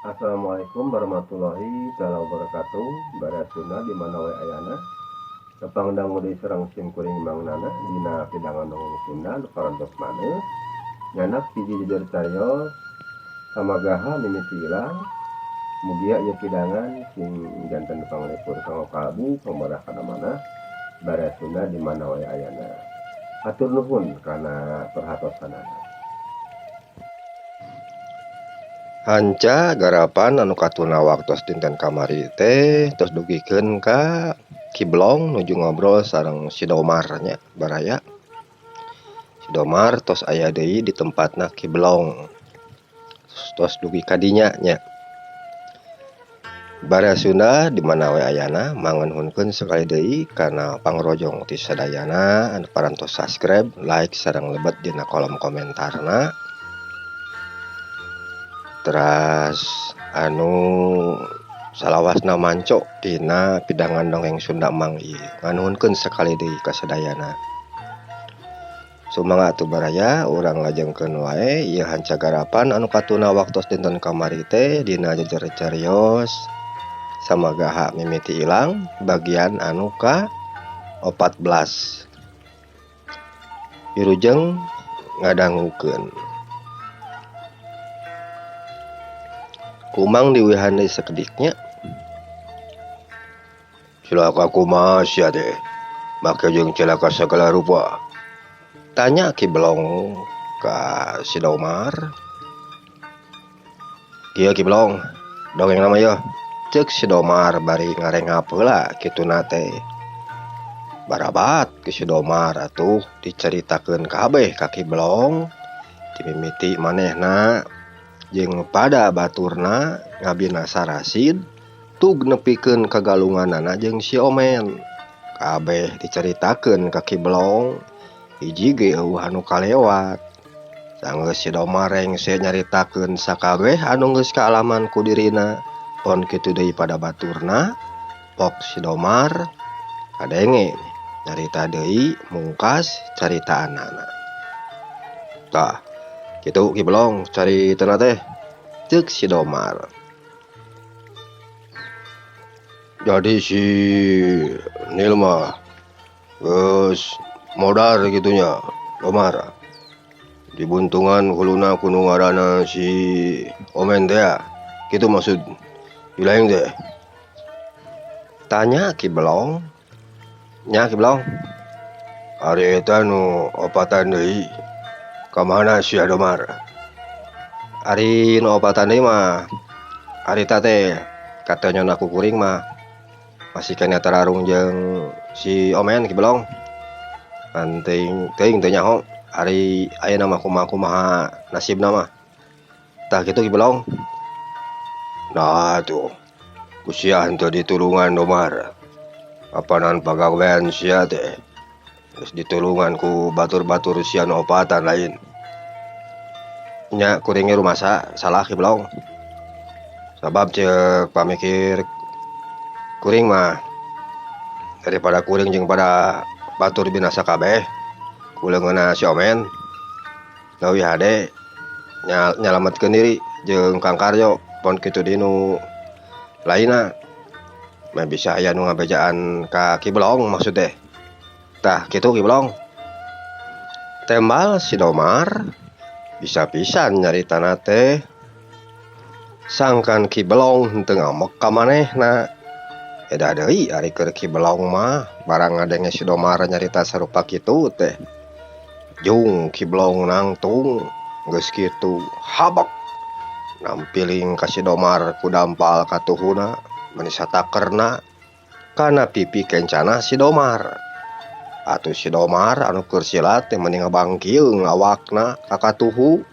Assalamualaikum warahmatullahi taala wabarakatuh. Baraya Sunda di mana wae ayana. Tepang dangu deui sareng sim kuring Mang Nana dina pidangan dongeng Sunda nu parantos maneh. Nyanak hiji jejer cariyos samagaha mimiti ilang. Mugia ieu pidangan sing janten panglipur kanggo kalbu pangbarah kana manah. Baraya Sunda di mana wae ayana. Hatur nuhun kana perhatosanana. Hanca garapan anu katuna waktos dinten kamari teh tos dugikeun ka Ki Blong nuju ngobrol sareng si Domar nya baraya. Si Domar tos aya deui di tempatna Ki Blong. Tos dugi ka dinya nya. Baraya Sunda di mana we ayana manganhunkeun sakali deui kana pangrojong ti sadayana anu parantos subscribe, like sareng lebet dina kolom komentarna. Teras anu salawasna manco dina pidangan dongeng Sunda Mang ieu nganuhunkeun sakali deui ka sadayana. Sumangga atuh baraya urang lajengkeun wae ieu hanca garapan anu katuna waktos dinten kamari teh dina jejer carios samagaha mimiti ilang bagian anu ka 14. Wilujeng ngadangukeun. Kumang diwihan deui sakediknya. Cilaka kumaha sia teh? Make jeung cilaka sagala rupa. Tanya Ki Blong ka si Domar. Kieu Ki Blong, dongeng nama yeuh. Ceuk si Domar bari ngarengap heula kituna teh. Barabat ku si Domar atuh dicaritakeun kabeh ka Ki Blong. Dimimiti manehna jeung pada baturna ngabinasa Rasid tug nepikeun kagalunganana jeung si Omen. Kabeh dicaritakeun ka Ki Blong, hiji ge eueuh anu kalewat. Sanggeus si Domar rengse nyaritakeun sakabeh anu geus kaalaman ku dirina, pon kitu deui pada baturna, pok si Domar kadenge nyarita deui mungkas caritaanana. Tah, kitu Ki Blong caritana teh, ceuk si Domar. Jadi si Nil mah geus modar gitunya Domar. Dibuntungan huluna ku nu ngaranna si Omen teh ya. Kitu maksud Dileng teh. Tanya Ki Blong. Nya Ki Blong. Ari eta nu opatan deui ka mana sia Domar? Ari nu opatan deui mah harita teh katanya ku kuring mah masih keneh tararung jeung si Omen Ki Blong. Ngan teuing teuing teu nyaho ari ayeuna mah kumaha-kumaha nasibna mah. Tah kitu Ki Blong. Nah tuh ku sia henteu ditulungan Domar. Apanan pagawean sia teh geus ditulungan ku batur-batur sia nu opatan lain. Nya kuring ge rumasa salah Ki Blong. Sabab ceuk pamikir kuring mah daripada kuring jeung pada batur binasa kabeh ku leungeunna si Omen leuwih hade nyalametkeun diri jeung Kang Karyo pon kitu deui nu lainna meh bisa aya nu ngabejaan ka Ki Blong maksud teh. Tah kitu Ki Blong. Tembal si Domar bisa pisan nyaritana teh. Sangkan Ki Blong henteu ngamek ka manehna. Eda deui ari keur Ki Blong mah barang ngadenge si Domar nyarita sarupa kitu teh. Jung Ki Blong nangtung geus kitu habek nampiling ka si Domar ku dampal katuhuna meni satakerna kana pipi kencana si Domar. Atuh si Domar anu keur silat teh meni ngabangkieung awakna ka katuhu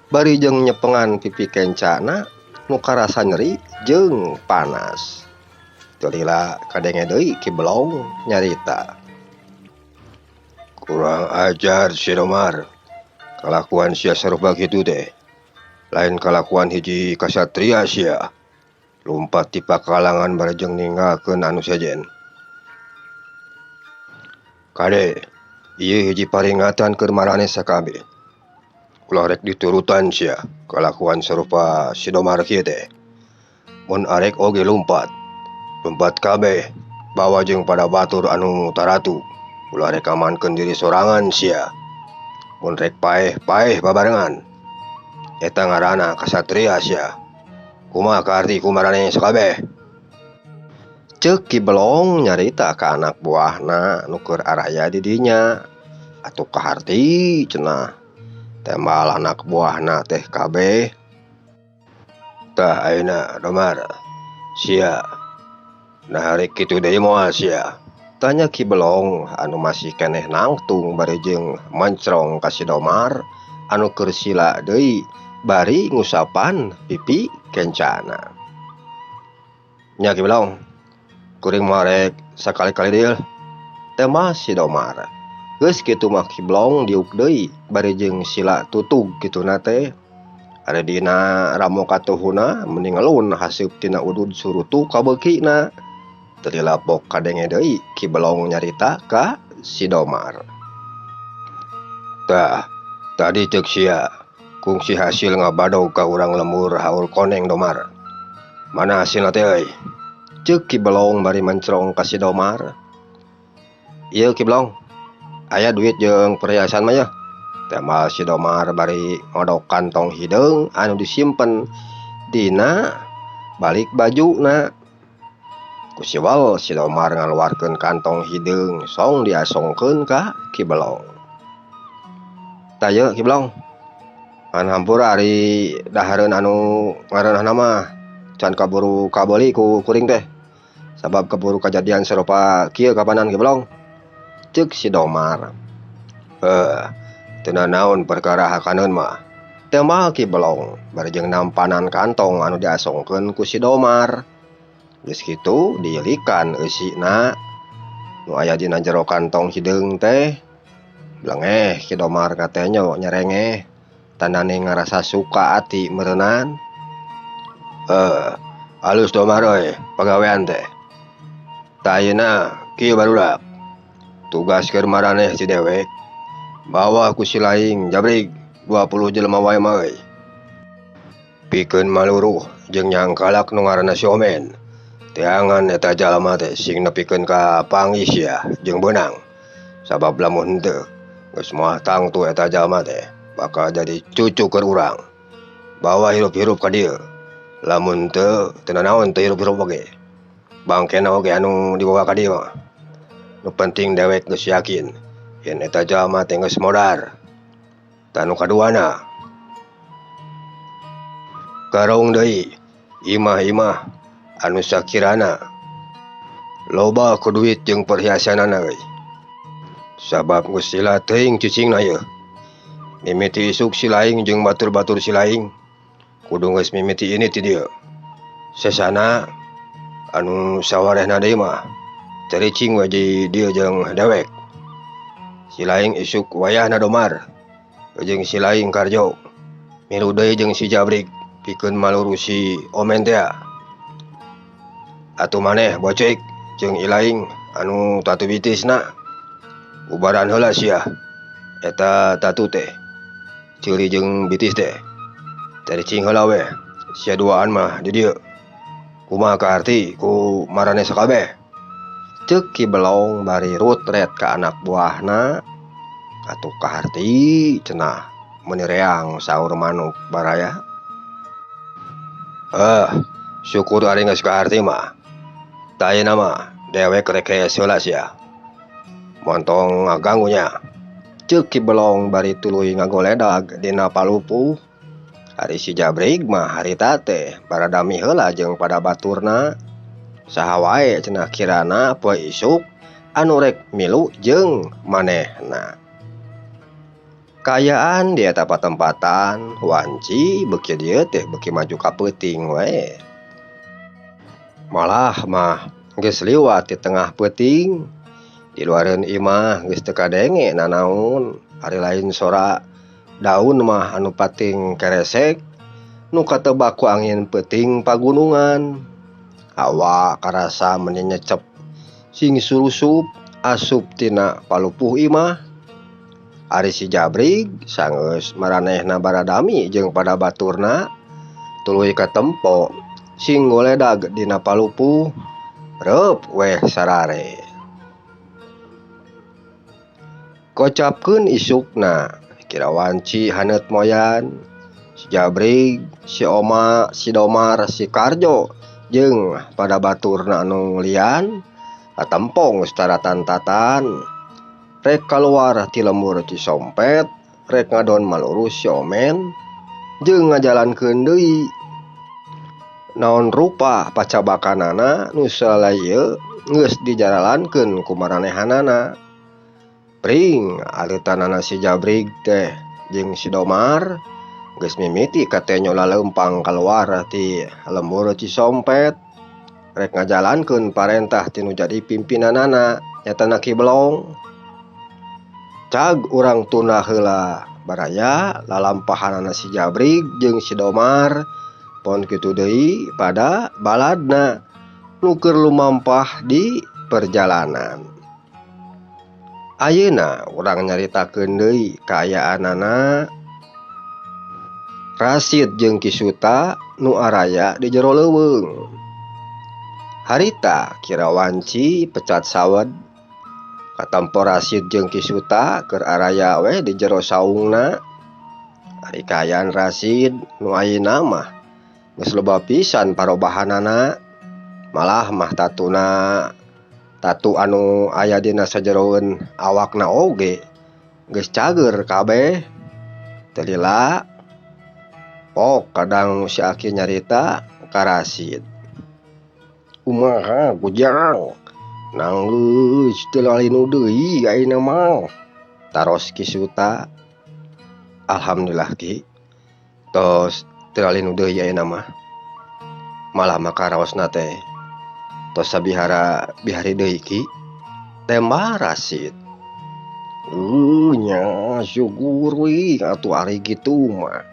bari jeung nyepengan pipi kencana nu karasa nyeri jeung panas. Teu lila kadenge deui Ki Blong nyarita. Kurang ajar si Domar. Kalakuan sia sarupa kitu teh. Lain kalakuan hiji kasatria sia. Lumpat ti pakalangan bari jeung ninggalkeun anu sejen. Kade, ieu hiji paringatan keur maraneh sakabeh. Ulah rek diturutan sia kalakuan sarupa si Domar kieu teh. Mun arek oge lumpat. Lumpat kabeh bawa jeung pada batur anu taratu. Ulah rek amankeun diri sorangan sia. Mun rek paeh paeh babarengan. Eta ngaranna kasatria sia. Kumaha kaarti ku maraneh sakabeh? Ceuk Ki Belong nyarita ka anak buahna nu keur araya di dinya. Atuh kaharti cenah. Tembal anak buahna teh kabeh. Tah ayeuna Domar sia nah rek kitu deui moal sia? Tanya Ki Belong anu masih keneh nangtung bari jeung mencrong ka si Domar anu keur sila deui bari ngusapan pipi kencana. Nya Ki Belong, kuring mah rek sakali-kali deui lah. Tembal si Domar. Geus kitu mah Ki Belong diuk deui bari jeung sila tutug kituna teh. Ari dina ramo katuhuna meni ngelun haseup tina udud surutu kabeukina. Teu dilapok kadenge deui Ki Belong nyarita ka si Domar. Tah, tadi ceuk sia kungsi hasil ngabadog ka urang lembur haur koneng Domar. Mana hasilna teh euy? Ceuk Ki Belong bari mencrong ka si Domar. Ieu Ki Belong, aya duit jeung perhiasan mah yeuh. Tembal si Domar bari ngodok kantong hideung anu disimpen dina balik bajuna. Ku siwal si Domar ngaluarkeun kantong hideung song diasongkeun ka Ki Belong. Tah ieu Ki Belong, ngan hampura ari dahareun anu ngareunahna mah can kaburu kabeuli ku kuring teh. Sabab kaburu kajadian sarupa kieu kapanan Ki Belong. Ceuk si Domar. Teu nanaon perkara hakaneun mah. Tembal Ki Belong bari jeung nampanan kantong anu diasongkeun ku si Domar. Geus kitu diilikan eusina nu aya dina jero kantong hideung teh. Blengeh Ki Domar katenyo nyerengeh tandane ngarasa suka ati meureunan. Alus Domar euy pagawean teh. Tah ayeuna kieu barudak. Tugas keur maraneh si dewek. Bawa ku si laing jabrig 20 jelema wae mah euy. Pikeun maluruh jeung nyangkalak nu ngaranna si Omen. Teangan eta jalma teh sing nepikeun ka panggih sia jeung beunang. Sabab lamun henteu geus moal tangtu eta jalma teh bakal jadi cucu keur urang. Bawa hirup-hirup ka dieu. Lamun teu teu nanaon teu hirup-hirup oge. Bangkena oge anu dibawa ka dieu mah. Nu penting dewek geus yakin yen eta jalma teh geus modar. Tah nu kaduana garong deui imah-imah anu sakirana loba ku duit jeung perhiasanana euy. Sabab geus lila teuing cicingna yeuh. Mimiti isuk si laing jeung batur-batur si laing kudu geus mimiti ini ti dieu. Sesana anu sawarehna deui mah caricing we di dieu jeung dewek. Si laing isuk wayahna Domar jeung si laing Karjo milu deui jeung si Jabrik pikeun maluru si Omen tea. Atuh maneh bocek jeung ilaing anu tatu bitisna ubaran heula sia eta tatu teh ceuri jeung bitis teh caricing heula we sia duaan mah di dieu. Kumaha kaarti ku maraneh sakabeh? Ceuk Ki Belong bari rutret ka anak buahna. Atuh kaharti cenah meuni reang saur manuk baraya. Syukur ari geus kaharti mah. Tah ayeuna mah dewek rek hees heula sia. Montong ngaganggu nya. Ceuk Ki Belong bari tuluy ngagoledag dina palupuh. Ari si Jabrig mah harita teh baradami heula jeung pada baturna. Saha wae cenah kirana poe isuk anu rek milu jeung manehna. Kaayaan di eta patempatan wanci beuki dieu teh beuki maju ka peuting wae. Malah mah geus liwat di tengah peuting. Di luareun imah geus teu kadenge nanaon, ari lain sora daun mah anu pating keresek nu katebak ku angin peuting pagunungan. Hawa karasa meni nyecep sing surusup asup tina palupuh imah. Ari si Jabrig sanggeus maranehna baradami jeung pada baturna tuluy katempo Sing goledag dina palupuh reup weh sarare. Kocapkeun isukna kira wanci haneut moyan si Jabrig, si Oma, si Domar, si Karjo jeung pada baturna anu lian katempong secara tantatan rek kaluar ti lembur Cisompet rek ngadon malurus si Omen jeung ngajalankeun deui naon rupa pacabakanana nu salila ieu geus dijaralankeun ku maranehanana. Pring aleutanana si Jabrig teh jeung si Domar geus mimiti katenyo laleumpang kaluar ti lembur Cisompet rek ngajalankeun parentah ti nu jadi pimpinanana nyatana Ki Belong. Cag urang tunda heula baraya lalampahanana si Jabrig jeung si Domar pon kitu deui pada baladna nu keur lumampah di perjalanan. Ayeuna urang nyaritakeun deui kaayaanana Rasid jeung Ki Suta nu araya di jero leuweung. Harita kira wanci pecat sawed katempo Rasid jeung Ki Suta keur araya we di jero saungna. Ari kaayaan Rasid nu ayeuna mah geus loba pisan parobahanana, malah mah tatuna tatu anu aya dina sajeroeun awakna oge geus cager kabeh. Teu lila pok kadang si Aki nyarita ka Rasid. Kumaha Kujang nanggeus teu lalinu deui ayeuna mah taros Ki Suta. Alhamdulillah Ki, tos teu lalinu deui ayeuna mah. Malah mah karaosna teh tos sabihara bihari deui Ki, tembak Rasid. Nya syukur we atuh ari kitu mah.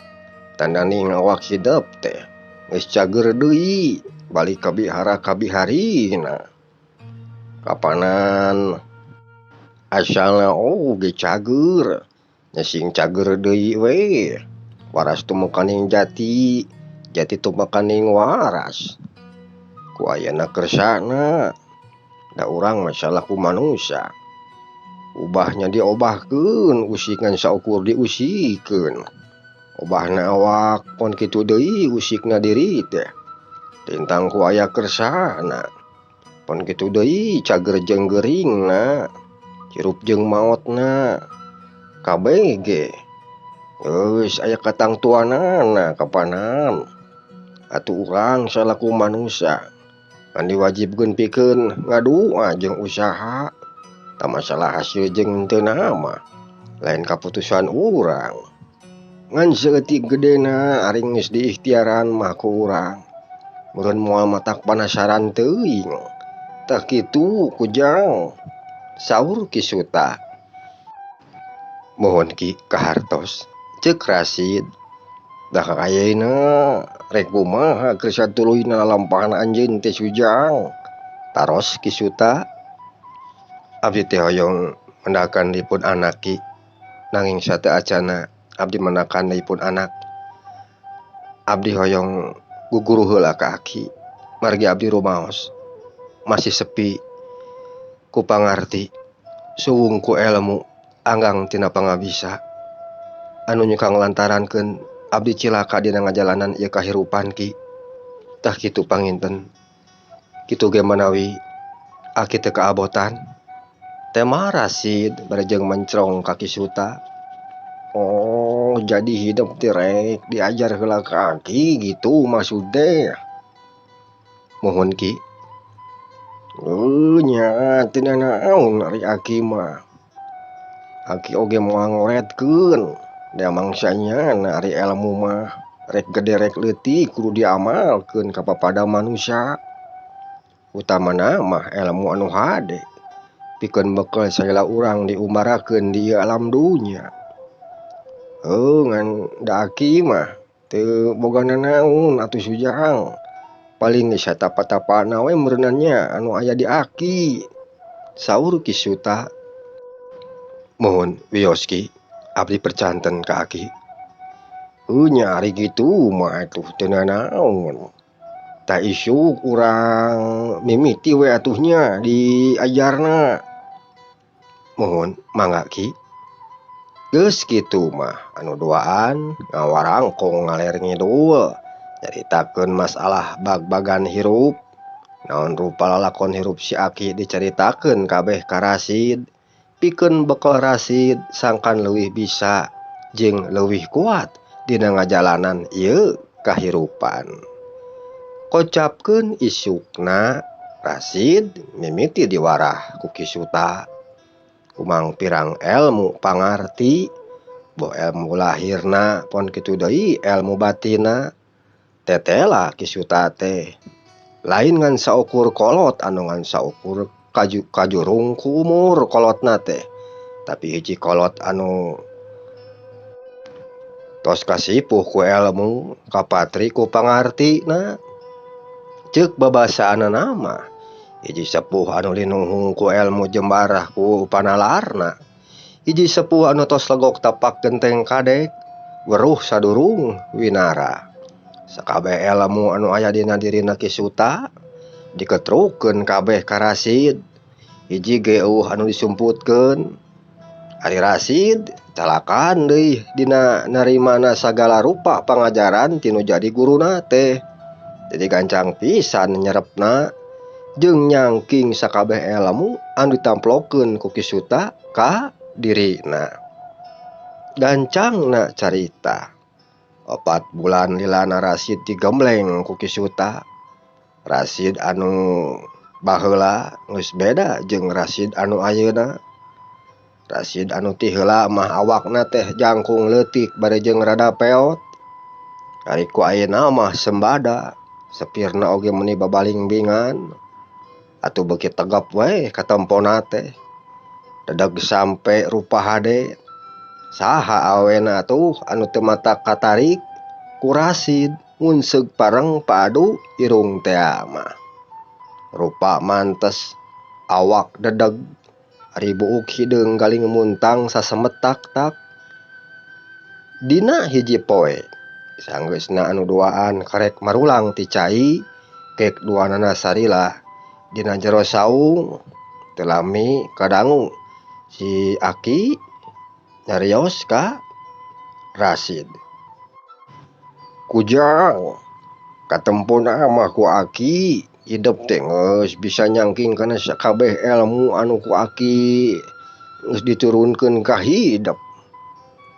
Tandaning awak hidep teh geus cager deui balik ka bihara kabiharina. Kapanan asalna oge cager nya sing cager deui we. Waras tumekaning jati, jati tumekaning waras. Ku ayana kersana da urang mah salaku manusia. Ubahnya diobahkeun, usik ngan saukur diusikeun. Obahna awak pon kitu deui usikna diri teh. Tentang ku aya kersana. Pon kitu deui cager jeung geuringna, hirup jeung maotna. Kabeh ge geus aya katangtuanana kapanan. Atuh urang salaku manusia ngan diwajibkeun pikeun ngadua jeung usaha. Tah masalah hasil jeung henteu mah lain kaputusan urang. Ngan saeutik gedena ari geus diikhtiaran mah ku urang. Meureun moal matak panasaran teuing. Tah kitu Kujang, saur Ki Suta. Mohon Ki kahartos, ceuk Rasid. Dah ayeuna rek kumaha keur satuluyna lalampahan anjeun teh Sujang, taros Ki Suta. Abdi teh hoyong mendakan dipun anak Ki, nanging sateuacanna abdi mendakan dipun anak. Abdi hoyong guguru heula ka Aki, margi abdi rumaos masih sepi ku pangarti, suwung ku elmu anggang tina pangabisa. Anu nyukang lantarankeun abdi cilaka dina ngajalanan ieu kahirupan Ki. Tah kitu panginten. Kitu ge manawi Aki teu kaabotan. Tema Rasid bari jeung mencrong ka Ki Suta. Oh, jadi hidup teh rek diajar heula ka Aki gitu maksud teh. Mohon Ki. Nya teu nanaon ari Aki mah. Aki oge moal ngoretkeun. Da mangsanya na ari elmu mah rek gede rek leutik kudu diamalkeun ka papada manusia. Utamana mah elmu anu hade pikeun bekel sagala urang diumbarakeun di ieu alam dunya. Heuh ngan da Aki mah teu boga nanaon atuh Sujang. Paling geus satapa-tapana we meureunnan nya anu aya di Aki. Saur Ki Suta. Mohon wios Ki, abdi percanten ka Aki. Nya ari kitu mah atuh teu nanaon. Tah isuk urang mimiti we atuh nya diajarna. Muhun mangga Ki. Geus kitu mah anu duaan ngawarangkong ngaler ngidul nyaritakeun masalah bag-bagan hirup. Naon rupa lalakon hirup si Aki dicaritakeun kabeh ka Rasid. Pikeun bekel Rasid sangkan leuwih bisa jeung leuwih kuat dina ngajalanan ieu kahirupan. Kocapkeun isukna Rasid mimiti diwarah ku Ki Suta. Kumang pirang elmu pangarti boh elmu lahirna pon kitu deui elmu batinna. Tetela Ki Suta teh lain ngan saukur kolot anu ngan saukur kajurung ku umur kolotna teh, tapi hiji kolot anu tos kasipuh ku elmu kapatri ku pangartina. Ceuk babasaanana mah hiji sepuh anu linuhung ku elmu jembarah ku panalarna, hiji sepuh anu tos legok tapak genteng kadek weruh sadurung winara. Sakabeh elmu anu aya dina dirina Ki Suta diketrukeun kabeh ka Rasid. Hiji ge eueuh anu disumputkeun. Ari Rasid calakan deui dina narimana sagala rupa pangajaran tinu jadi guruna teh. Jadi gancang pisan nyerepna jeung nyangking sakabeh elmu anu ditamplokeun ku Ki Suta ka dirina. Gancangna carita. 4 bulan lilana Rasid digembleng ku Ki Suta. Rasid anu baheula geus beda jeung Rasid anu ayeuna. Rasid anu ti heula mah awakna teh jangkung leutik bari jeung rada peot. Ari ku ayeuna mah sembada, sepirna oge meuni babalingbingan. Atuh beuki tegap we katempona teh. Dedeg sampe rupa hade. Saha awena atuh anu teu mata katarik ku Rasid ngunseug pareng padu irung tea mah. Rupa mantes, awak dedeg, ari buuk hideung galing muntang sasemet tak-tak. Dina hiji poe, sanggeusna anu duaan karek marulang ti cai, kek duanana sarila dina jero saung teu lami kadangu si Aki nyarios ka Rasid. Kujang katempona mah ku Aki hidep teh geus bisa nyangking kana sakabeh elmu anu ku Aki geus diturunkeun ka hidep.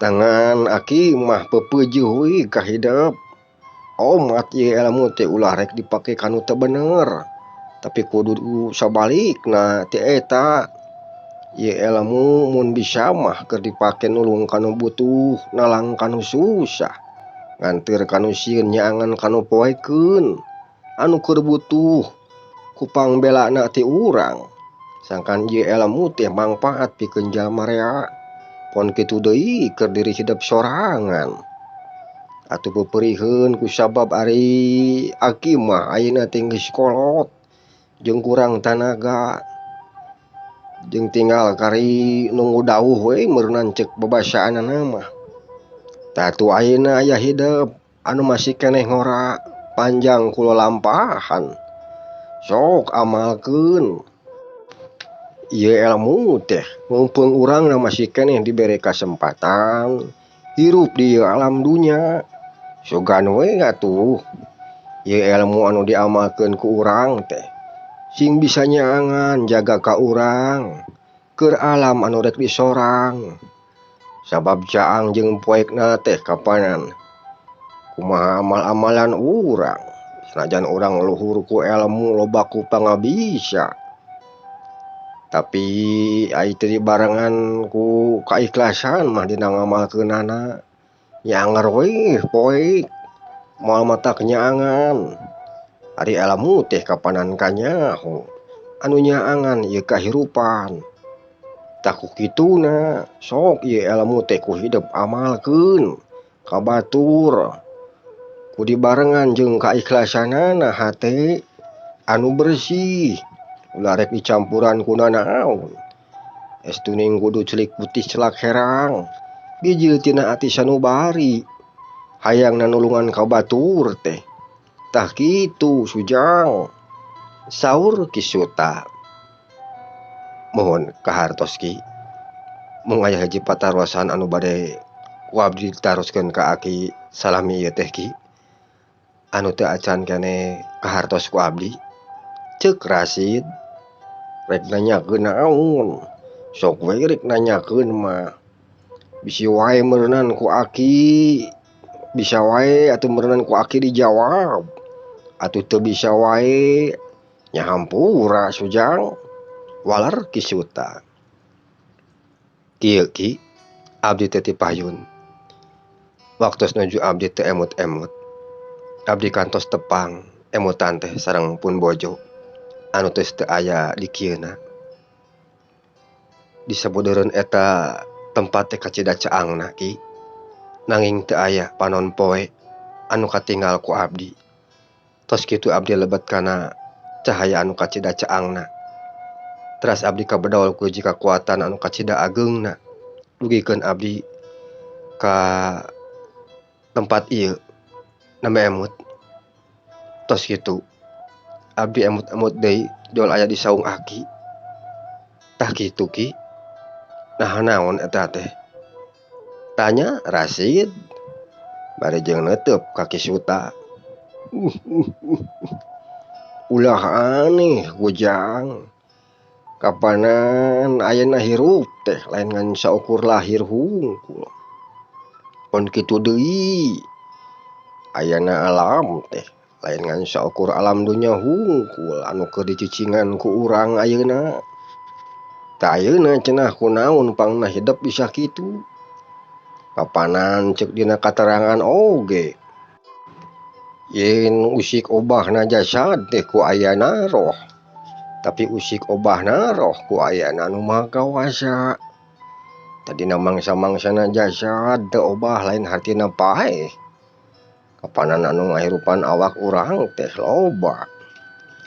Tangan Aki mah pepeujeun we ka hidep. Omat ieu elmu teh ulah rek dipake kanu teu bener, tapi kudu sabalikna ti eta. Ieu elmu mun bisa mah keur dipake nulung kanu butuh, nalang kanu susah, nganteur kanu sieun nyaangan kanu poekeun, anu keur butuh ku pangbelana ti urang. Sangkan ieu elmu teh mangpaat pikeun jalma rea, pon kitu deui keur diri hidep sorangan. Atuh peperiheun ku sabab ari Aki mah ayeuna teh geus kolot jeung kurang tanaga, jeung tinggal kari nunggu dawuh we meureunnan ceuk babasaanana mah. Tah atuh ayeuna aya hidep anu masih keneh ngora panjang ku lalampahan. Sok amalkeun ieu elmu teh mumpung urangna masih keneh dibere kasempatan hirup di ieu alam dunya. Sugan we atuh ieu elmu anu diamalkeun ku urang teh sing bisa nyaangan jaga ka urang keur alam anu rek disorang. Sabab caang jeung poekna teh kapanan kumaha amal-amalan urang. Sanajan urang luhur ku elmu loba ku pangabisa, tapi ai teu dibarengan ku kaikhlasan mah dina ngamalkeunana nyanger we poek moal matak nyaangan. Ari elmu teh kapanan kanyaho anu nyaangan ieu kahirupan. Tah ku kituna sok ieu elmu teh ku hidep amalkeun ka batur ku dibarengan jeung kaikhlasanana hate anu bersih, ulah rek dicampuran ku nanaon. Estuning kudu celik putih celak herang bijil tina ati sanubari hayang nanulungan ka batur teh. Tah kitu Sujang, saur Ki Suta. Mohon kahartos Ki, mung aya hiji patarosan anu bade ku abdi ditaroskeun ka aki salami ieu teh Ki, anu teu acan keneh kahartos ku abdi. Ceuk Rasid, rek nanyakeun naon, sok we rek nanyakeun mah. Bisi wae meureunan ku aki, bisa wae atuh meureunan ku aki dijawab. Atuh teu bisa wae nya hampura Sujang, walar Ki Suta. Kieu Ki, abdi teh ti payun. Waktos nuju abdi teu emut-emut. Abdi kantos tepang emutan teh sareng pun bojo anu geus teu aya di kieuna. Disabudeureun eta tempat teh kacida caangna Ki, nanging teu aya panon poe anu katinggal ku abdi. Tos kitu abdi lebet kana cahaya anu kacida caangna. Teras abdi kabedol ku hiji kakuatan anu kacida ageungna. Dugikeun abdi ka tempat ieu nembe emut. Tos kitu abdi emut-emut deui jol aya di saung aki. Tah kitu Ki, naha naon eta teh? Tanya Rasid bari jeung neuteub ka Ki Suta. Ulah aneh Ujang, kapanan ayeuna hirup teh lain ngan saukur lahir hungkul. Pon kitu deui, ayana alam teh lain ngan saukur alam dunya hungkul anu keur dicicingan ku urang ayeuna. Tah ayeuna cenah kunaon pangna hidep bisa kitu. Kapanan ceuk dina katerangan oge. Yen usik obahna jasad teh ku ayana roh, tapi usik obahna roh ku ayana nu maha kawasa. Tadina mangsa-mangsana jasad teu obah lain hartina paeh. Kapanan anu ngahirupan awak urang teh loba.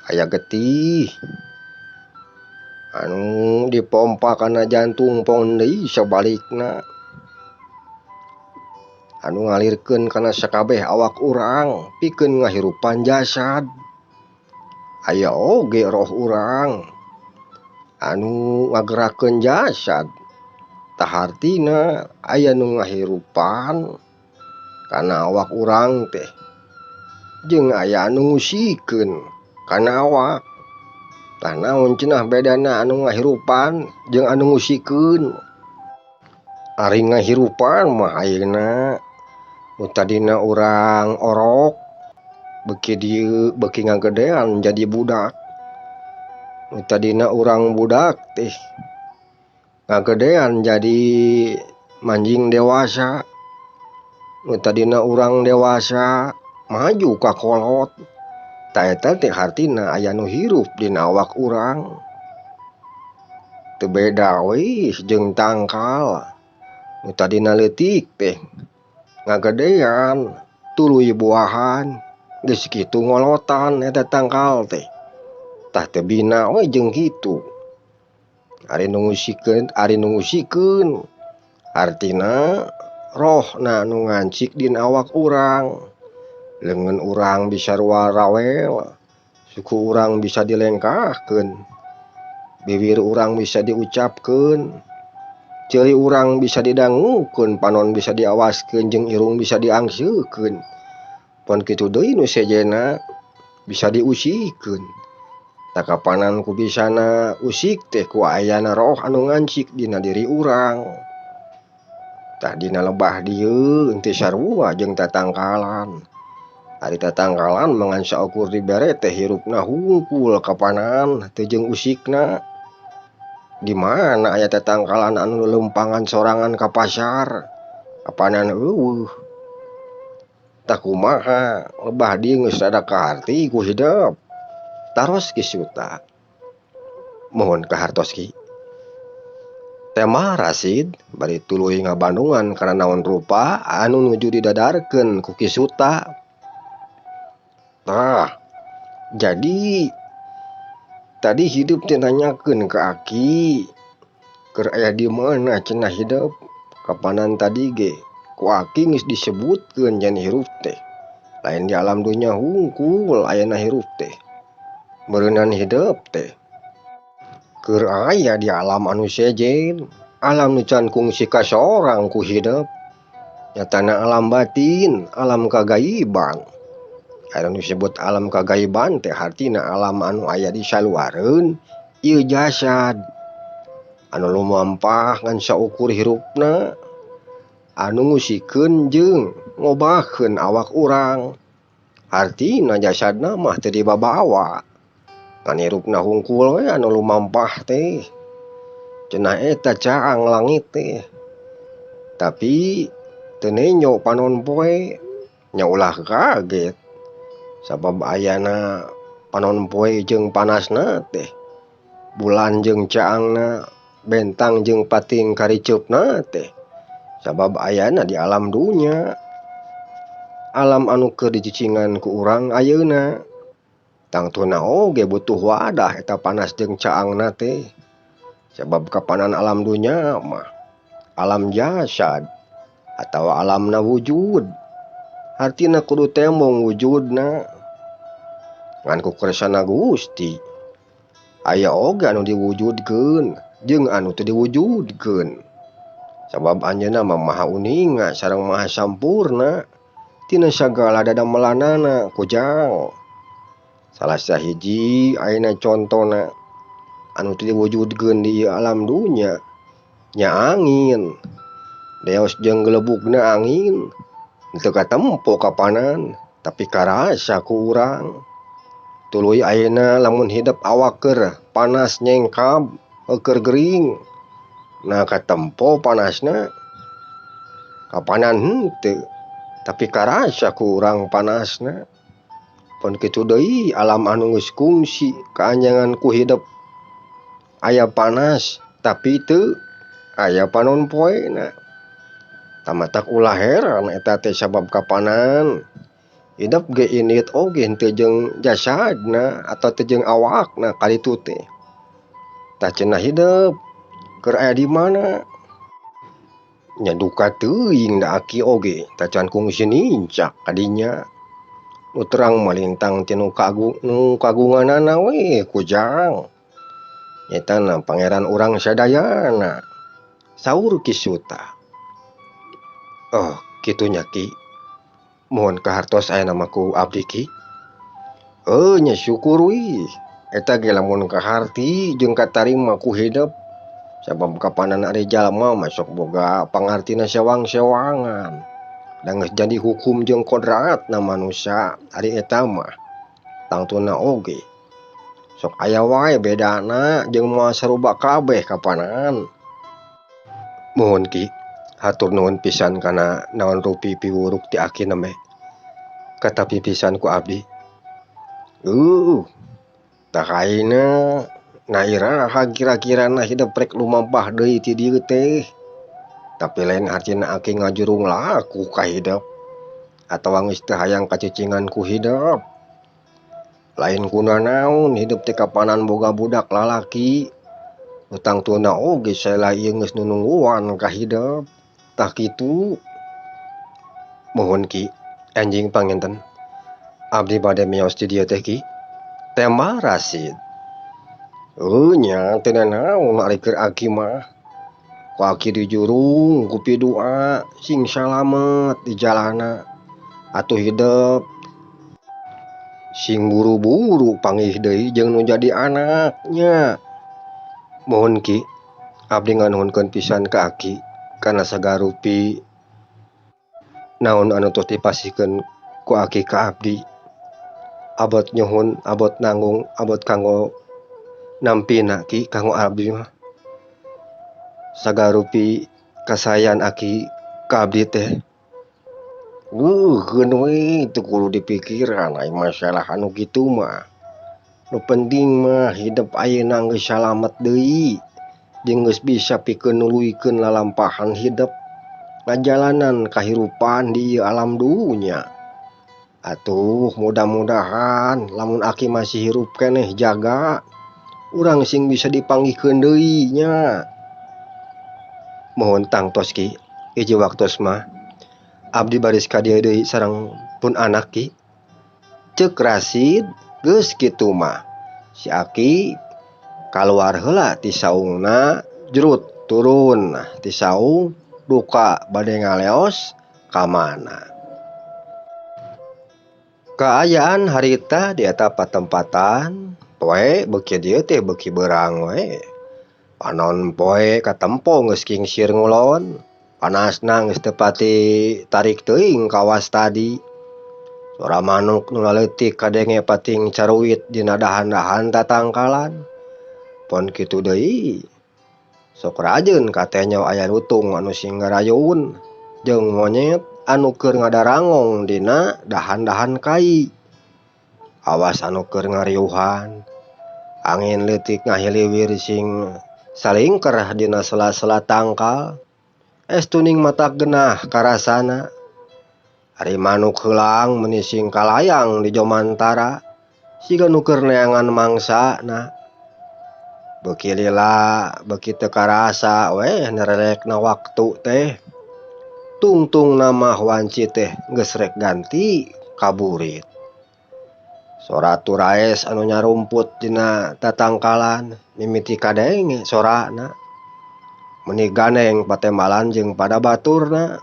Aya getih anu dipompa kana jantung pon deui sabalikna. Anu ngalirkeun kana sakabeh awak urang pikeun ngahirupan jasad. Aya oge roh urang anu ngagerakeun jasad. Tah hartina aya nu ngahirupan kana awak urang teh jeung aya anu ngusikeun kana awak. Tah naon cenah bedana anu ngahirupan jeung anu ngusikeun? Ari ngahirupan mah ayeuna nu tadina urang orok beuki dieu beuki ngagedean jadi budak. Nu tadina urang budak teh ngagedean jadi manjing dewasa. Nu tadina urang dewasa maju ka kolot. Tah eta teh hartina aya nu hirup dina awak urang. Teu beda we jeung tangkal. Nu tadina leutik teh ngagedean tuluy buahan geus kitu ngolotan eta tangkal teh. Tah teu bina we jeung kitu. Ari nu ngusikeun hartina rohna nu ngancik dina awak urang. Leungeun urang bisa rawel, suku urang bisa dilengkahkeun, bibir urang bisa diucapkeun, ceuli urang bisa didangukeun, panon bisa diawaskeun jeung irung bisa diangseukeun. Pon kitu deui nu sejenna bisa diusikeun. Tah kapanan ku bisana usik teh ku ayana roh anu ngancik dina diri urang. Tah dina lebah dieu henteu sarua jeung tatangkalan. Ari tatangkalan mah ngan saukur dibere teh hirupna hungkul kapanan teu jeung usikna. Di mana aya tatangkalan anu lelempangan sorangan ka pasar, kapanan eueuh. Tah kumaha lebah dieu geus rada kaharti ku hidep. Taros Ki Suta. Mohon kahartos Ki. Tema Rasid bari tuluy ngabandungan kana naon rupa anu nuju didadarkeun ku Ki Suta. Tah, jadi tadi hidup teh nanyakeun ka aki keur aya di mana cenah hidup. Kapanan tadi ge ku aki geus disebutkeun yen hirup teh Lain di alam dunya hungkul ayeuna hirup teh. Meureunan hidep teh. Keur aya di alam anu sejen, alam nu can kungsi kasorang ku hidep. Nyatana alam batin, alam kagaiban. Anu disebut alam kagaiban teh hartina alam anu aya di saluareun ieu jasad. Anu lumampah ngan saukur hirupna, anu ngusikeun jeung ngobahkeun awak urang. Hartina jasadna mah teu dibabawa. Ngan hirupna hungkul we anu lumampah teh. Cenah eta caang langit teh. Tapi teu nenjo panon poe, nya ulah kaget. Sabab ayana panon poe jeung panasna teh. Bulan jeung caangna, bentang jeung pating kariceupna teh. Sabab ayana di alam dunya. Alam anu keur dicicingan ku urang ayeuna. Tangtuna oge butuh wadah eta panas jeung caangna teh. Sabab kapanan alam dunya mah alam jasad atawa alamna wujud. Hartina kudu tembong wujudna. Ngan ku kersana Gusti aya oge anu diwujudkeun jeung anu teu diwujudkeun. Sabab anjeunna mah maha uninga sareng maha sampurna tina sagala dadamelanana kujang. Salah sahiji ayeuna contona anu teu diwujudkeun di ieu alam dunya nya angin. Deos jeung gelebugna angin teu katempo kapanan tapi karasa ku urang. Tuluy ayeuna lamun hidep awak keur panas nyengkab keur gering. Nah katempo panasna kapanan henteu tapi karasa ku urang panasna. Pon kitu deui alam anu geus kungsi kaanjangan ku hidep. Aya panas tapi teu aya panon poena. Tamatak ulah heran eta teh sabab kapanan. Hidep ge indit oge henteu jeung jasadna atau teu jeung awakna kaditu teh. Tah cenah hidep keur aya di mana? Nya duka teuing da aki oge tacan kungsi nincak kadinya. Nu terang malintang ti nu kagunganana we kujang. Nyatana pangeran urang sadayana. Saur Ki Suta. Oh, kitu nya Ki. Mohon kahartos aya nama ku abdi Ki. Nya syukur wih. Eta ge lamun kaharti jeung katarima ku hidep. Sabab kapanan ari jalma mah sok boga pangartina sewang-sewangan. Da geus jadi hukum jeung kodratna manusia ari eta mah. Tangtuna oge sok aya wae bedana jeung moal saruba kabeh kapanan. Mohon Ki, hatur nuhun pisan kana naon rupi piwuruk ti aki nembe. Katapi pisan ku abdi. Tah ayeuna na iraha kira-kirana hidep rek lumampah deui ti dieu teh. Tapi lain hartina aki ngajurung laku ka hidep atawa geus teu hayang kacicingan ku hidep. Lain kuna naon hidep teh kapanan boga budak lalaki. Nu tangtuna oge saela ieu geus nunungguan ka hidep. Tah kitu. Mohon Ki, anjing panginten. Abdi bade mios di dieu teh Ki. Tema Rasid. Nya teu nanaon ari keur aki mah. Ku aki dijurung ku pidua sing salamet di jalana. Atuh hidep sing buru-buru panggih deui jeung nu jadi anaknya. Mohon Ki, abdi nganuhunkeun pisan ka aki kana sagarupi naon anu tos dipasihkeun ku aki ka abdi. Abot nyuhun, abot nanggung, abot kanggo nampina Ki kanggo abdi mah. Sagarupi kasayan aki ka abdi teh. Keun we teu kudu dipikiran ai masalah anu kitu mah. Nu penting mah hidep ayeuna geus salamet deui jeung geus bisa pikeun nuluykeun lalampahan hidep ngajalanan kahirupan di ieu alam dunya. Atuh mudah-mudahan lamun aki masih hirup keneh jaga urang sing bisa dipanggihkeun deui nya. Mohon tangtos Ki, hiji waktos mah Abdi baris ka dieu deui sareng pun anak Ki. Ceuk Rasid geus kitu mah si Aki kaluar heula ti saungna jrut turun ti saung duka bade ngaleos ka mana. Kaayaan harita di eta patempatan poe beuki dieu teh beuki beurang we. Panon poe katempo geus kingsir ngulon, panasna geus teu pati tarik teuing kawas tadi. Sora manuk nu laleutik kadenge pating caruit dina dahan-dahan tatangkalan. Pon kitu deui sok rajeun katenyo aya lutung anu sing ngarayun jeung monyet anu keur ngadarangong dina dahan-dahan kai. Awas anu keur ngariuhan, angin leutik ngahiliwir sing salingker dina sela-sela tangkal. Es tuning matak genah karasana. Ari manuk heulang meuni sing kalayang di jomantara siga nu keur neangan mangsana. Beuki lila beuki teu karasa weh nerelekna waktu teh. Tungtungna mah wanci teh geus rek ganti kaburit. Sora turaes anu nyarumput dina tatangkalan mimiti kadenge sorana. Meuni gandeng patembalan jeung pada baturna.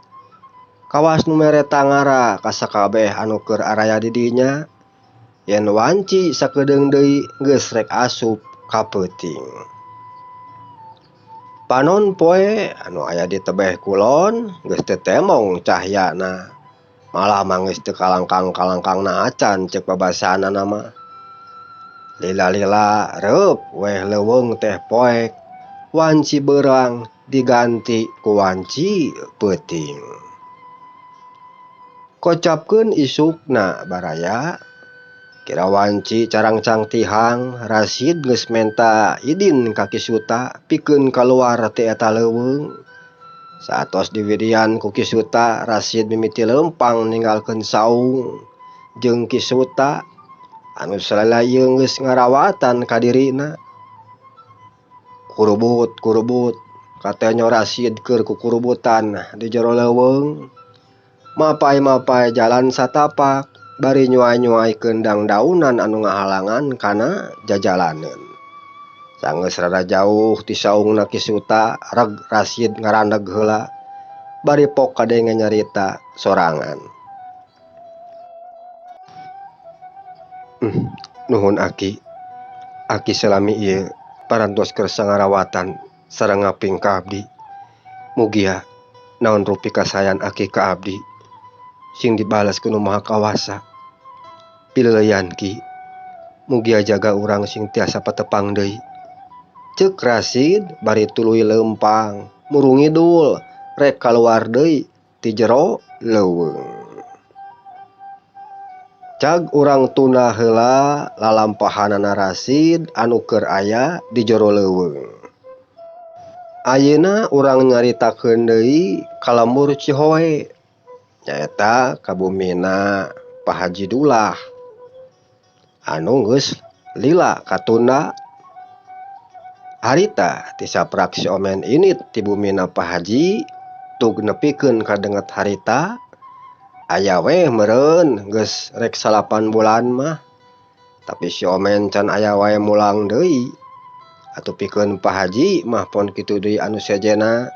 Kawas nu mere tangara ka sakabeh anu keur araya di dinya. Yen wanci sakedeung deui geus rek asup ka peuting. Panon poe anu aya di tebeh kulon geus teu temong cahyana. Malah mah geus teu kalangkang-kalangkangna acan ceuk babasanana mah. Lila-lila reup weh leuweung teh poek. Wanci beurang diganti ku wanci peuting. Kocapkeun isukna baraya kira wanci carangcang tihang Rasid geus menta idin ka Ki Suta pikeun kaluar ti eta leuweung. Saatos diwidian ku Ki Suta, Rasid mimiti leumpang ninggalkeun saung jeung Ki Suta anu salila ieu geus ngarawatan ka dirina. Kurubut kurubut katenyo Rasid keur kukurubutan di jero leuweung. Mapai-mapai jalan satapak bari nyuai-nyuaikeun dangdaunan anu ngahalangan kana jajalaneun. Sanggeus rada jauh ti saungna Ki Suta, reg Rasid ngarandeg heula bari pok kadenge nyarita sorangan. Nuhun Aki. Aki salami ieu parantos kersa ngarawatan sareng ngaping ka abdi. Mugia naon rupi kasayan Aki ka abdi sing dibales ku Nu Maha Kawasa. Pileuyan Ki, mugia jaga urang sing tiasa patepang deui. Ceuk Rasid bari tuluy leumpang murung ngidul rek kaluar deui ti jero leuweung. Cag urang tunda heula lalampahanana Rasid anu keur aya di jero leuweung. Ayeuna urang nyaritakeun deui ka lembur Cihoe, nyaeta ka bumina Pak Haji Dulah anu geus lila katunda. Harita ti saprak si Omen init ti bumina Pak Haji tug nepikeun kadenget harita aya weh meureun geus rek 9 bulan mah, tapi si Omen can aya wae mulang deui. Atuh pikeun Pak Haji mah pon kitu deui anu sejena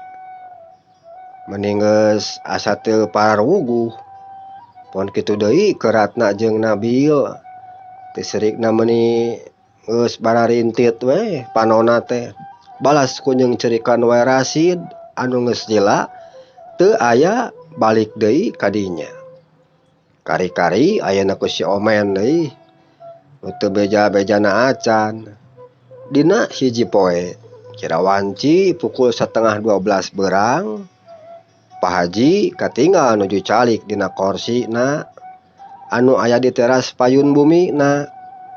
mending geus asa teu pararuguh. Pon kitu deui keratna jeung Nabil teu serikna meuni geus bararintit weh panona teh. Balas kunjung cerikan wae Rasid anu geus lila teu aya balik deui ka dinya. Kari-kari ayeuna ku si Omen deui nu teu beja-bejana acan. Dina hiji poe kira wanci pukul 11:30 beurang, Pak Haji katinggal nuju calik dina korsina anu aya di teras payun bumina.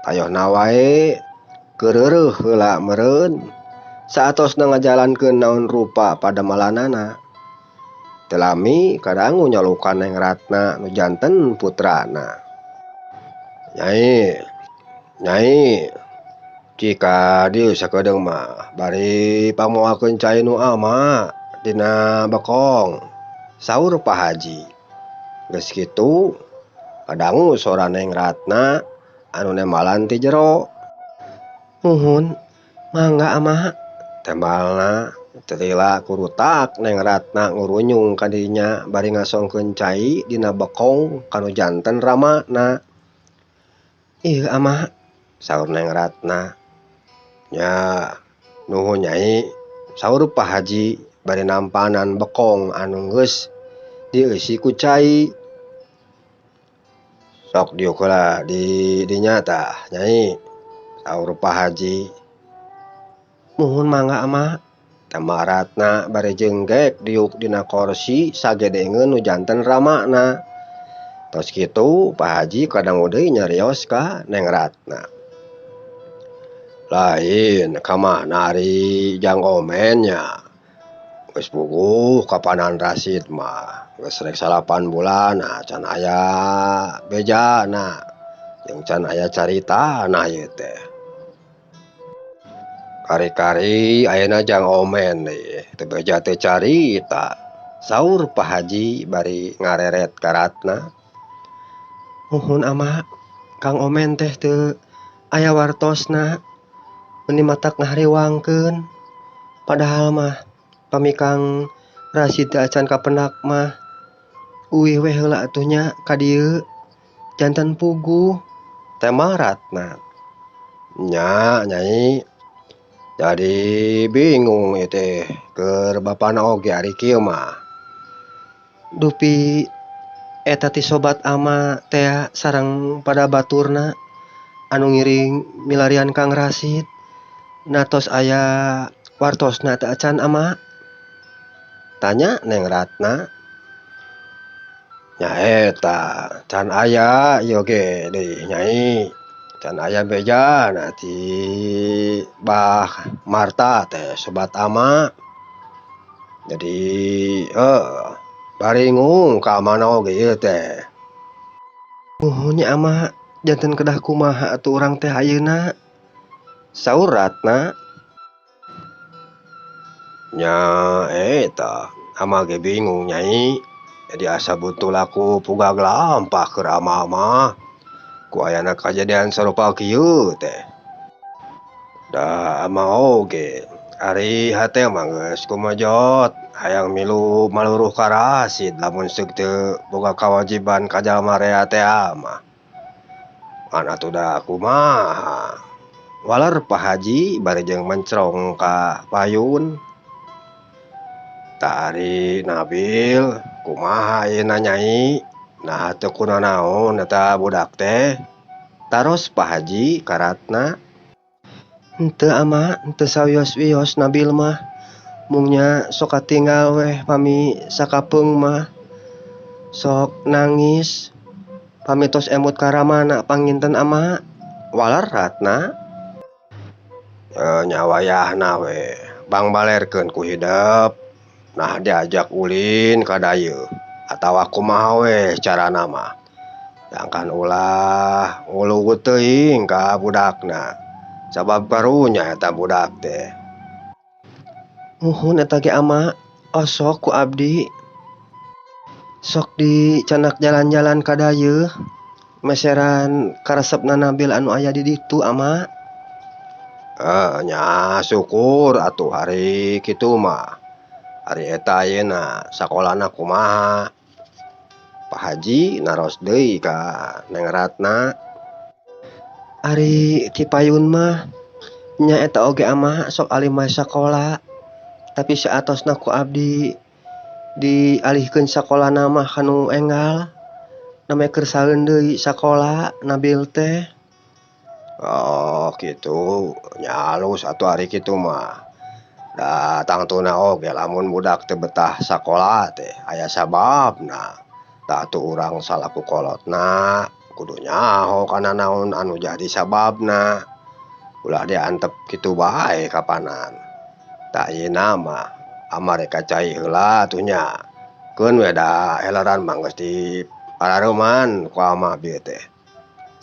Tayohna wae keureureeh heula meureun saatosna ngajalankeun naon rupa padamalanana. Teu lami kadangu nyalukan Neng Ratna nu janten putrana. Nyai, nyai, cika dieu sakedeung mah bari pamoakeun cai nu ama dina bekong, saur Pak Haji. Geus kitu kadangu sora Neng Ratna anu nembalan ti jero. Muhun mangga Ama tembalna teu lila kurutak Neng Ratna ngurunyung ka dinya bari ngasongkeun cai dina bekong ka nu janten ramana. Ieu Ama saur Neng Ratna. Nya nuhun Nyai saur Pak Haji bari nampanan bekong anu geus dieusi ku cai. Sok diuk heula di dinya tah Nyai saur Pak Haji. Muhun mangga Ama tambah Ratna bari jenggek diuk dina korsi sagedengeun nu janten ramana. Tos kitu Pak Haji kadangu deui nyarios ka Neng Ratna. Lain ka mana ari Jang Omen nya geus puguh kapanan Rasid mah geus rek 9 bulan nah can aya bejana jeung can aya caritana ieu teh. Kari-kari ayeuna Jang Omen deui teu beja teu carita saur Pak Haji bari ngareret ka Ratna. Muhun Ama Kang Omen teh teu aya wartosna meuni matak ngahariwangkeun padahal mah pami Kang Rasid teh acan kapendak mah uih we heula atuh nya ka dieu janten puguh tema Ratna. Nya Nyai jadi bingung ieu teh keur bapana oge ari kieu mah. Dupi eta ti sobat Ama tea sareng pada baturna anu ngiring milarian Kang Rasid natos aya wartosna teu acan Ama tanya Neng Ratna. Nya eta can aya ieu ge deui Nyai can aya bejana ti Bah Marta teh sobat Ama. Jadi baringung ka mana oge ieu teh. Muhun nya Ama janten kedah kumaha atuh urang teh ayeuna saur Ratna. Nya eta Ama ge bingung Nyai jadi asa butuh laku pugag lampah keur Ama mah ku ayana kajadian sarupa kieu teh. Da Ama oge ari hate mah geus kumejot hayang milu maluruh ka Rasid lamun seuk teu boga kawajiban ka jalma rea teh mah. Ngan atuh da kumaha waler Pak Haji bari jeung mencrong ka payun. Tah ari Nabil kumaha ayeuna Nyai naha teu kunanaon eta budak teh taros Pak Haji ka Ratna. Henteu Ama henteu sawios-wios Nabil mah mung nya sok katinggal weh pami sakapeung mah sok nangis pami tos emut ka ramana panginten Ama waler Ratna. Nya wayahna we bangbalerkeun ku hidep nah diajak ulin ka dayeuh atawa kumaha we carana mah jangkan ulah nguluwut teuing ka budakna sabab karunya eta budak teh. Muhun eta ge Ama osok ku abdi sok dicanak jalan-jalan ka dayeuh meseran karesepna Nabil anu aya di ditu Ama. Nya syukur atuh ari kitu mah. Ari eta ayeuna sakolana kumaha? Pak Haji naros deui ka Neng Ratna. Ari ti payun mah nya eta oge Ama sok alimah sakola tapi saatosna ku abdi dialihkeun sakolana mah kanu enggal namanya keur saeun deui sakola Nabil teh. Oh kitu nya alus atuh ari kitu mah. Da tangtuna oge lamun budak teu betah sakola teh aya sababna. Tah atuh urang salaku kolotna kudu nyaho kana naon anu jadi sababna. Ulah diantep kitu bae kapanan. Tah ayeuna mah Ama rek ka cai heula atuh nya. Keun we da heleran mah geus diparareuman ku Ama bieu teh.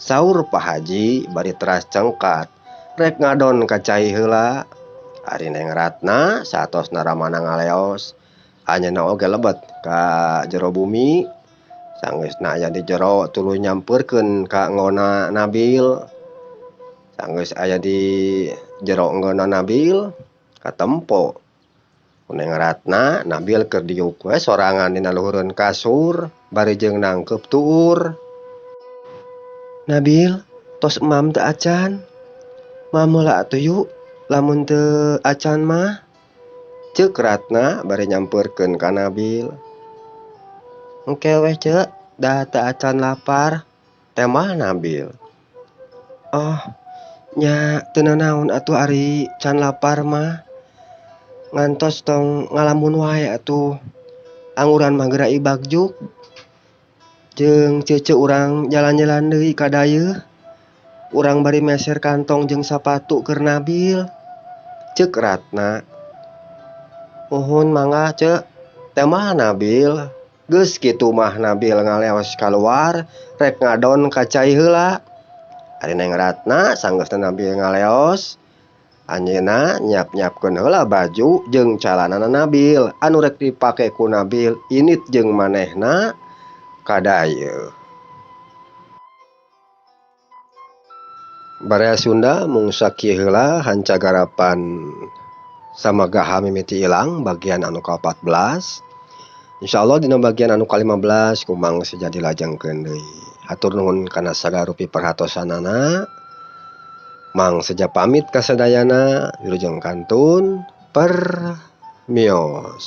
Saur Pak Haji bari teras cengkat rek ngadon ka cai heula. Ari Neng Ratna saatosna ramana ngaleos anjeunna oge lebet ka jero bumi. Sanggeusna aya di jero tuluy nyampeurkeun ka enggona Nabil. Sanggeus aya di jero enggona Nabil katempo ku Neng Ratna Nabil keur diuk we sorangan dina luhureun kasur bari jeung nangkeup tuur. Nabil, tos emam teu acan? Mam heula atuh yu lamun teu acan mah. Ceuk Ratna bari nyampeurkeun ka Nabil. Engke weh Ceu, da teu acan lapar, tembal Nabil. Oh, nya teu nanaon atuh ari can lapar mah. Ngantos tong ngalamun wae atuh. Anguran mah geura ibagjuk. Jeung cece urang jalan-jalan deui ka dayeuh. Urang bari meser kantong jeung sapatu keur Nabil. Ceuk Ratna. Muhun mangga Ceu, tembal Nabil. Geus kitu mah Nabil ngaleos kaluar rek ngadon ka cai heula. Ari Neng Ratna sanggeusna Nabil ngaleos, anjeunna nyiap-nyiapkeun heula baju jeung calanana Nabil anu rek dipake ku Nabil indit jeung manehna ka dayeuh. Baraya Sunda mung sakieu heula hanca garapan Samagaha mimiti ilang bagian anu ka-14. Insyaallah dina bagian anu ka-15 kumang seja dilajengkeun deui. Hatur nuhun kana sagarupi perhatosanana. Mang seja pamit ka sadayana wilujeng kantun permios.